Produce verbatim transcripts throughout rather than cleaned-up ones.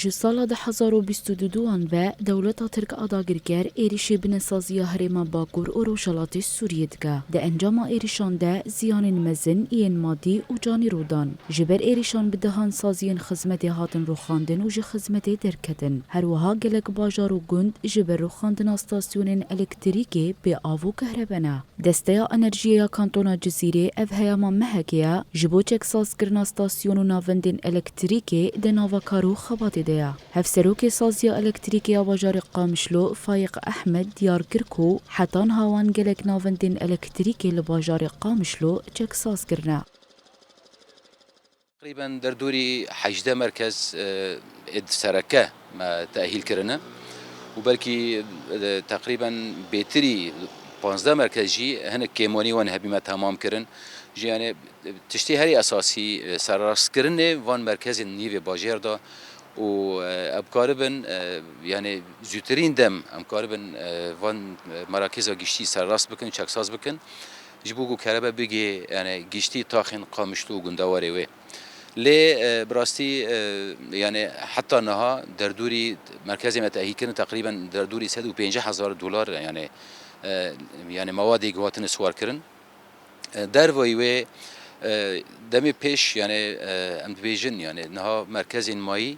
Ji sala du hezar û bîst û duduan ve dewleta Tirk a dagirker êrîşê binesaziya herêma Bakur û Rojhelatê Sûriyê dike. Di encama êrîşan de ziyanên mezin yên madî û canî rû dan. Ji ber êrîşan bi dehan saziyên xizmetê hatin rûxandin û ji xizmetê derketin. Her wiha gelek bajar û gund ji ber rûxandina stasyonên elektrîkê bê av û kehrebe ne. Desteya Enerjiyê ya Kantona Cizîrê, ev heyama mehekê ye, ji bo çeksazkirina stasyon û navendên elektrîkê di nava kar û xebatê de ye. Hevserokê Saziya Elektrîkê ya bajarê Qamişlo, Faiq Ehmed, diyar kir ku heta niha wan gelek navendên elektrîkê li bajarê Qamişlo çeksaz kirine. Teqrîben derdorî hejdeh merkez, e, ê di sereke me tehîl kirine û belkî, e, teqrîben bêtirî panzdeh merkez jî hinek kêmanî wan hebî me temam kirin. Jî, yani, tiştê herî esasî, e, serrastkirinê van merkezên nîvê bajêr de û, e, em karibin, e, yani, zûtirîn dem em karibin, e, van, e, merakêza giştî serrast bikin, çeksaz bikin. Ji bo ku kerebe bigê, yani, giştî taxên Qamişlo û gundewarê wê. Lê, e, bi rastî, e, yani, heta niha derdorî merkezê me tehîl kirin, teqrîben derdorî sed û pêncî hezar dolar, yani, e, yani, mewadê ku hatine siwar kirin. E, dervayî wê, e, demê pêş, yani, e, em dibêjin, yani, niha merkezên mayî,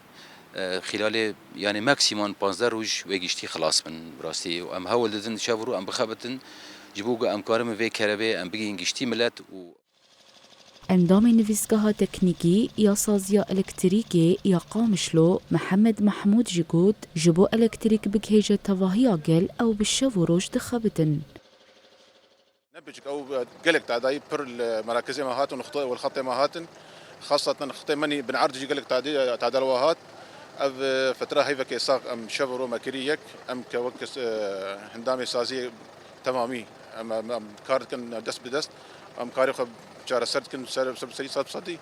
e, xîlalê, yani, maksiman panzdeh roj wê giştî xilas bin, bi rastî. Û em hewl didin şev û rû em bixebitin, ji bo ku em karibin vê kerebê em bigihîn giştî milet û Endamê Nivîsgeha Teknîkî ya Saziya Elektrîkê ya Qamişlo, Mihemed Mehmûd jî got, ji bo elektrîk bigihêje tevahiya gel, ew bi şev û roj dixebitin. Ne biçik, ew, e, gelek tadayî pir li merakizê me hatin, xitê, wel xetê me hatin. Xaseten xitê menî bin erd jî gelek tadî, e, tada li we hat. Ev, e, fetra heyvekê sax em şev û roj me kirî yek. Em ke wek, e, hindamê saziyê temamî em, em, em kar dikin dest bi dest. Em karê xwe çareser dikin ser, ser, serî sed bi sedî.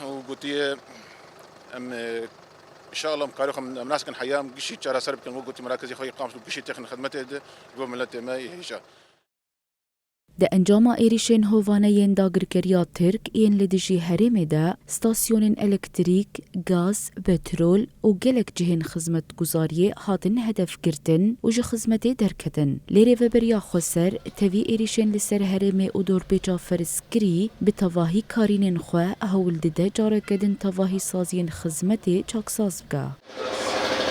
Û gotiye em, e, inşallah em karê xwe em nas dikin heya em gişî çareser bikin. Wek gotî merakizê xwe yê Qamişlo gişî têxin xidmetê de ji bo miletê me yê hêja. Di encama êrîşên hovane yên dagirkeriya Tirk yên li dijî herêmê de, stasyonên elektrîk, gaz, petrol û gelek cihên xizmetguzariyê hatin hedefgirtin û ji xizmetê derketin. Lê Rêveberiya Xweser tevî êrîşên li ser herêmê û dorpêça ferizkirî bi tevahî karînên xwe hewl dide careke din tevahî saziyên xizmetê çaksaz bike.